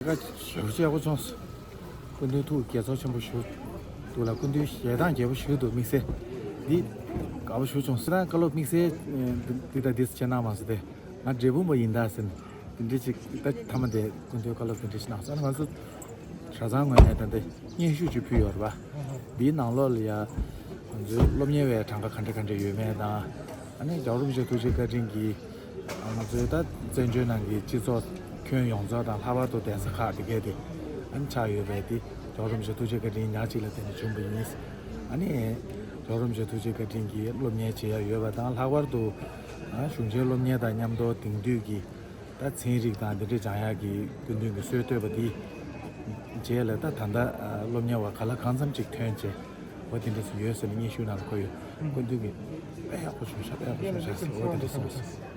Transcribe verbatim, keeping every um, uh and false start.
ལས་ཀ་ཞེ་པོ་ཅིག་ཡག་པོ་བྱུང་སོང་། སྐུ་མདུན་ཐུགས་དགྱེས་ཚོར་ཆེན་པོ་ཞུ་འདུག་ལ། སྐུ་མདུན་ཞལ་ཐང་རྒྱས་པོ་ཞུ་འདུག། དམིགས་བསལ་འདི་དགའ་པོ་ཞུ་བྱུང་། སྲིད་དང་བཀའ་སློབ་དམིགས་བསལ་འདི་དང་འདི་བྱེད་གནང་མ་སོང་སྟེ། ང་འབྲས་སྤུངས་པ་ཡིན་ད་ཟེར་ནས་དེ་འདྲ་ཅིག་ད་མཐའ་མ་དེ་སྐུ་མདུན་བཀའ་སློབ་དེ་འདྲ་ཞིག་གནང་སོང་། ང་ཚོ་གྲྭ་ཚང་ངོས་ནས་ད་ལྟ་སྙན་ཞུ་ཅིག་ཕུལ་ཡོད་རེད་པ། འདིའི་ནང་ལོགས་ལ་ཡ་ང་ཚོའི་སློབ་གཉེར་བའི་གྲངས་ཀ་ག་འདྲ་ག་འདྲ་ཡོད་མེད་དང་། ཨ་ནི་རྒྱལ་བ་རིན་པོ་ཆེ་ཐུགས་རྗེ་བཀའ་དྲིན་གྱིས་ང་ཚོའི་ད་བཙན་བྱོལ་ནང་གི་སྤྱི་ཚོགས་ཁྱོན་ཡོངས་རྫོགས་དང་ལྷག་པར་དུ་གདན་ས་ཁག་དེ་གས་དེ་ཨ་ནི་ཆགས་ཡོད་པས། དེ་རྒྱལ་བ་རིན་པོ་ཆེ་ཐུགས་རྗེ་བཀའ་དྲིན་ཉག་གཅིག་ལ་བརྟེན་ནས་བྱུང་བ་ཡིན། ཨ་ནི་རྒྱལ་བ་རིན་པོ་ཆེ་ཐུགས་རྗེ་བཀའ་དྲིན་གྱིས་སློབ་གཉེར་བྱེད་ཡ་ཡོད་པ་དང་། ལྷག་པར་དུ་ཨ་གཞུང་ཆེན་སློབ་གཉེར་དང་མཉམ་དུ་དེང་དུས་ཀྱི་ད་ཚན་རིག་དང་འདི་འདྲའི་སྦྱང་ཡག་གི་སྐུ་མདུན་གྱི་སྲོལ་བཏོད་པ་འདི་རྗེས་ལ་ད་ད་ལྟ་སློབ་གཉེར་བ་ག་ལ་གང་འཚམ་ཅིག་ཐོན་བྱས། འོ་དེ་འདྲ་ཞིག་ཡོད་ཟེར་ནས་སྙན་ཞུ་ནང་ལ་འཁོད་ཡོད། སྐུ་མདུན་གྱིས་དཔེ་ཡག་པོ་བྱུང་ཤག། དཔེ་ཡག་པོ་བྱུང་ཤག་ཟེར། འོ་དེ་འདྲ་གསུངས་སོང་།